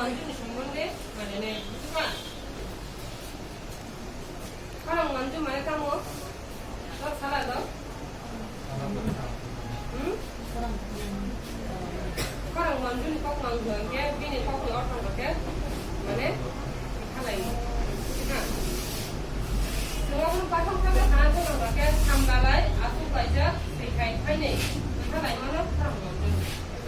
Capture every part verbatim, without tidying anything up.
Manjuni sombonde manene, bujiba? Khorang manju mane tamo? Tok sala do? Hmm? Khorang manjuni kok mang hwnkhe, bini kokni ortho hwnkhe, mane, khalai. Ha. Nwng pathok thangkhe sana thangkhe, samdalai, aswk kaijak, thwikhai, thainwi. Khalai mano khorang manju.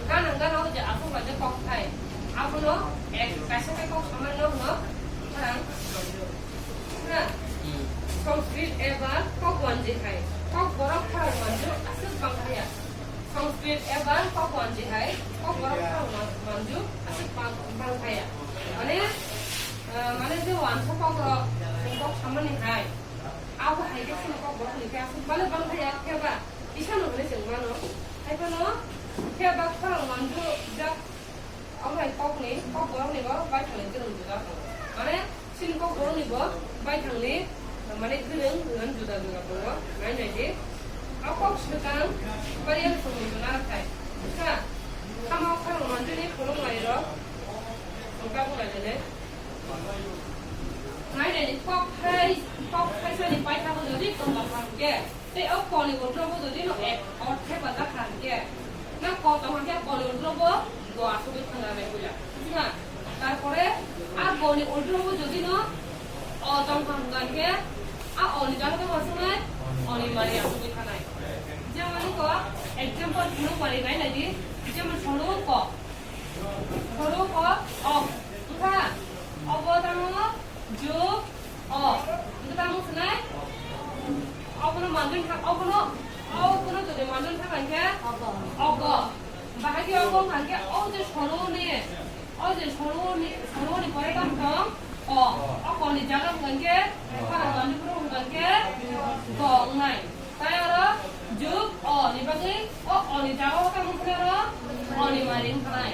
Ganang gana o je aswk kaijak kokthai. Abono ek kaisa khe kok samani no hwno khorang manju. Na? Sanskrit eba kok wanji hai. Kok borok khorang manju aswk bang thaya. Sanskrit eba kok wanji hai. Kok borok khorang man-, manju aswk bang, bang thaya. Mane, eh, mane je wansa kok rok, kok samani hai. Abo hai khe chini kok borok ni khe aswk bale bang thaya khe ba. Isano hwnwi chwng mano. Hai phano khe ba khorang manju jak. Omo hai kokni, kok borokni bo baithangni gwnang juda tongo. Mane, chini kok borokni bo baithangni, mane, gwnang hwnani juda juda tongo. Nai nai di. O kok swkang Parial songni jona rwkhai. Kha, khama khorang manjuni phunuk nairok. Wngkha wngkha nene. Nai nai di, kok hai, kok hai sani paithakgo jodi tongma phang khe. Tei o koni ultrobo jodi no ek or thepajak kha hwnkhe, na ko tong hwnkhe koni ultrobo go asugwi thangna nai puila. Bujiba? Tarpore a goni ultrobo jodi no o tong hwnkha hwnkhe a oni jaga tong asuknai, oni mari asugwi thanai. Jemon ko example phunuk mari nai nai di, jemon solo ko, solo ko, o, wngkha, obo tamo, Juk o. Wngkha tamo swnai? Obono manjui thang, obono, obono jodi manjui thang khe? Ogo. Ogo. Bahai khe ogo wngkha khe o je soroni, o je soroni, soroni pore tamo tong o. O koni jaga wngkha khe, khorang manjui phuru wngkha khe go wngnai. Tai aro juk o ni bagwi o, o ni jaga o tamo wngkha aro o ni mari wngkha nai.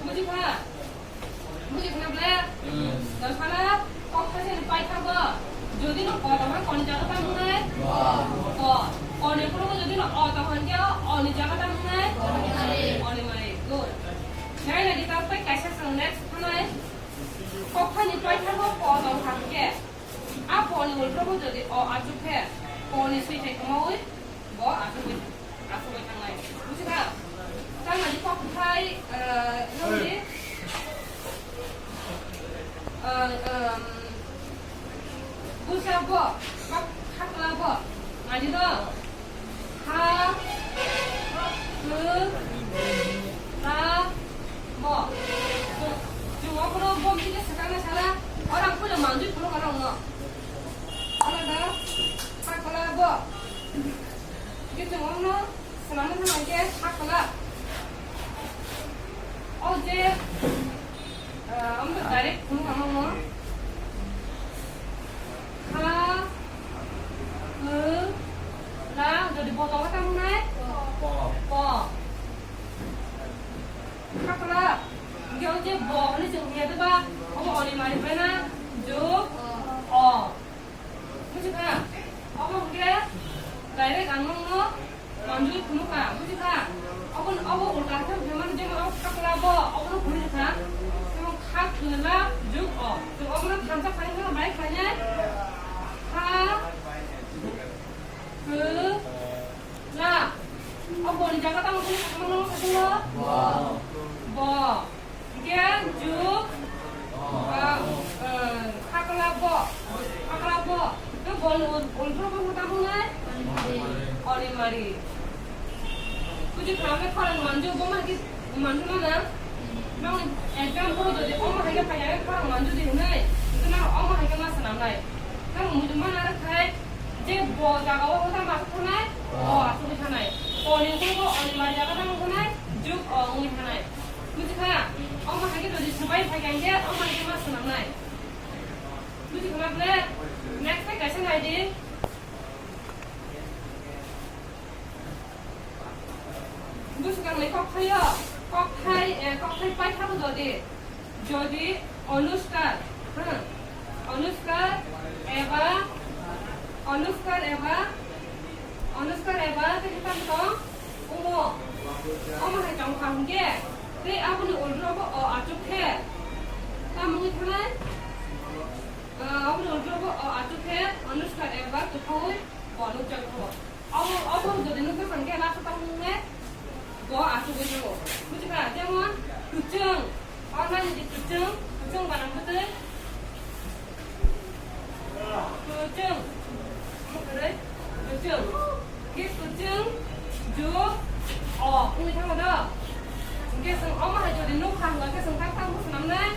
Buji kha? Buji khna ble? Hmm. Dosana kok khaisa ni paithago. Jodi no ko tongkha, ko ni jaga tamo nai? Ko. Ko. Ko ni phuru jodi no o tongkha hwnkhe o ni jaga tamo nai? O ni mari. Good. Nai nai di, tar pai kaisa swng next khanai. Kok khaini paithago ko tongkha hwnkhe, a ko ni ultrobo jodi o achuk khe, ko ni swi thai kwmaui bo achugwi, achugwi thangnai. Buji kha? Tamani kok khai, eh, nungni, eh, em, busa bo, kok khakla bo, mani do? Ha, khe, la, bo. Chwng obono bo mide swkang na sala, orang puila manjui phuru kana wngno. Alada, khakla bo. Khe chwng wngno swnamna thangkhe khakla. O je, ah, omo direct phuru kana wngno. Kha, khe, la, jodi bo tongo tamo nai? Po. Po. Khakla. Hingke o je bo hwnwi chwng hwnwi ya de ba, obo oni mari bai na, jug, o. Buji kha? Obo hwnkhe direct ang nokno manjui phunukha, buji kha? Obo, obo ulta khe hwnkhe mani jemon obo khakla bo, obono phunukha. Jemon kha khwla jug o. Jug obono thansa khaina bai khainai. Kha, khwla. Obo ni jaga tamo phunukha, mano phunukha. Bo. Bo. Hingke jug, ah, eh, khakla bo, khakla bo. To bo ni ul-, ultro bo tamo nai? Oni mari. Kuchi khama khorang manju bo ma ki manju na na. Nang exam bo jodi omo hai ke phai ya khorang manju di nai. To nang omo hai ke ma sanam nai. Nang muju ma na khai je bo jaga o ta ma ko nai. O asu bi thanai. Oni ko oni mari jaga tamo nai. Jug o ongwi thanai. Buji kha? Omo hai khe jodi swbai phai kha hingke, omo hai khe ma swnamnai. Buji khna ble? Next bai kaisa nai di. Bwswkangni kokthai o, kokthai, eh, kokthai paithakgo jodi, jodi Anuskar, hmm, Anuskar eba, Anuskar eba, Anuskar eba tei tamo tong? Omo, omo hai tong kha hwnkhe, tei aboni ultro bo o achuk khe, Tamungwi thanai, ah, oboni ulo bo, o, achuk khe Anushka eba kwthangwi bo nukjagwi thango. Obo, obo jodi nukjak khe last o tamung ne bo achugwi thango. Buji kha? Jemon, kwchwng. O nani di kwchwng, kwchwng banang bwtwi. Kwchwng. Kwrwi. Kwchwng. Khe kwchwng, jwk, o, wngwi thango do. Hwnkhe chwng omo hai jodi nukha hwnkhe chwng kha kha swnamnai.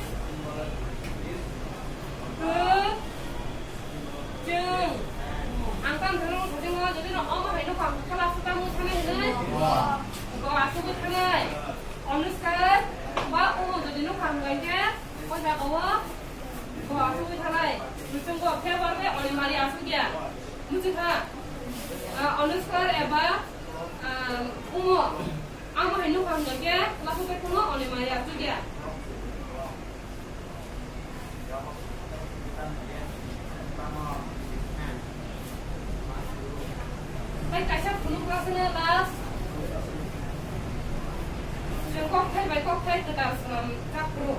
Kwchwng. Ang tamo thangno thangma, jodi no omo hai no pang khala suta mo thangna hinwi. Go asugwi thanai. Anushka ba o jodi no pang gai khe, o jaga o go asugwi thanai. Muchung go khe ba khe oni mari asugya. Muchung kha. Ah, Anushka eba, ah, umo. Amo hai no pang gai khe, lasu khe kuno oni mari asugya. Tei kaisa phunuk rok sene last. Chwng kokthai bai kokthai kwtal swnamjak phuru.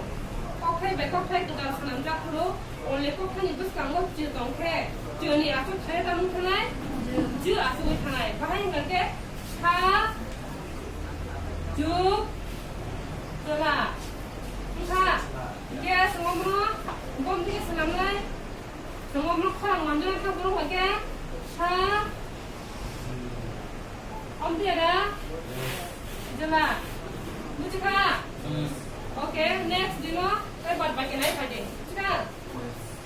Kokthai bai kokthai kwtal swnamjak phuru. Onle kokthani bwskango chwng tong khe, chwngni aswk thai tamo thanai, jwk asugwi thanai. Bahai wngkha khe, sa, jwk, chwla. Wngkha. Hwnkhe chwng omono bom twi swnamnai. Chwng omono khorang manjak khe borok hwnkhe sa. Om twi ada. Jwla. Buji kha? Okay, next dino tei bad baki nai phai di. Buji kha?